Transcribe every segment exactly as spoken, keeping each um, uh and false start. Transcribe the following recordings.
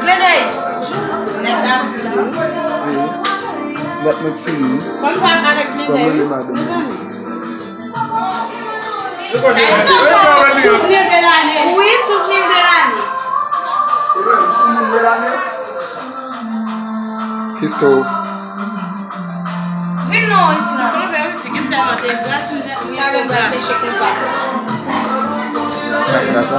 Klendèy. Nèg la fou. Wi. Nèg mwen fini. Kòm sa avèk Klendèy, wi. Mezanmi. Souvenir de l'année. Oui, souvenir de l'année. Souvenir de l'année. Christo. Vin non, Isla. Talè m pral chèche konpa. Sa fè atò.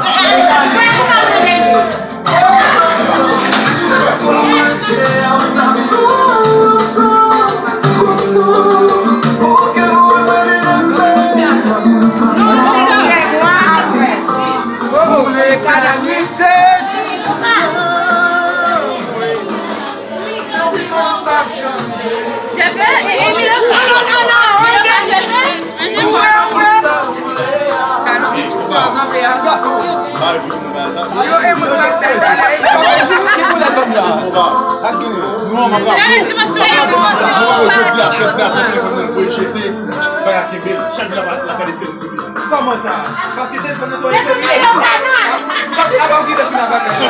Kòman sa? Paske telefòn nan twò ensekirite. Apa w ki te fin avèk sa?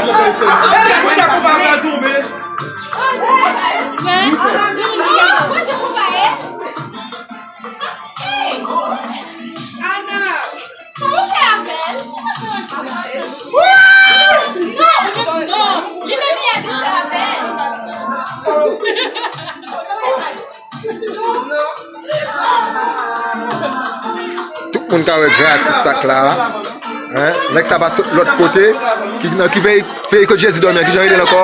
Telefòn nan konpa pral tonbe. Ana! Kòman w fè avè l? Ou pa konn anpil avè l. Non! Non! Li menm li abitye avè l. Tout moun ka wè gran atis sa k la a. Hein? Nèg sa pa sot lòt kote, ki nan ki peyi, peyi kot Jezi dòmi an, kijan rele l ankò?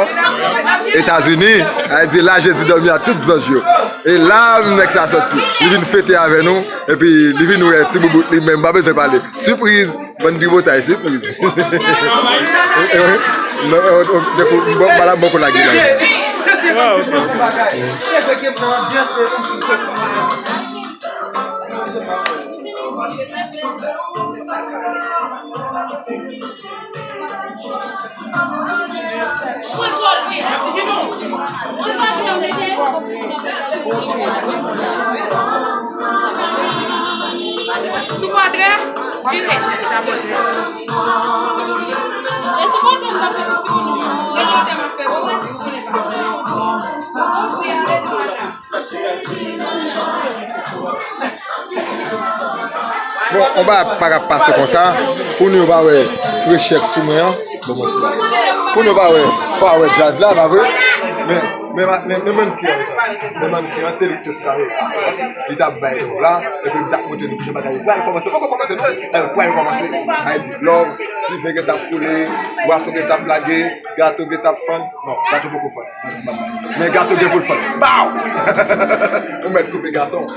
Etazini. Sa vle di la Jezi dòmi a tout zanj yo. E la nèg sa sòti. Li vin fete avè nou, epi li vin wè ti boubout li menm, pa bezwen pale. Sipriz! Bann tripotay, sipriz. Non, non, non, depi m bon, m pa la, m poko lage la. Sou pòtrè, vire. E sou pòtrè m t ap fè pou timoun yo. Lè lòt m ap fè pou ou, ou konnen pa. Ou priye avè nou, Ana. Bon, on bagay pa ka pase konsa. Pou nou yo pa wè frechè k sou mwen an. Bon, bon, ti bagay. Pou nou pa wè, pa wè djaz la, pa vre? Men, men, men, men mannequin an, men mannequin an, se li k te sou kamera. Li t ap bay love la, epi li t ap montre nou kijan bagay yo pral kòmanse. Poko kòmanse, non. Sa yo pral kòmanse. Sa vle di, love, diven gentan ap koule, bwason gentan ap lage, gato gentan ap fann. Non, gato poko fann. Men gato gen pou l fann. Baw! Ou mèt koupe gason.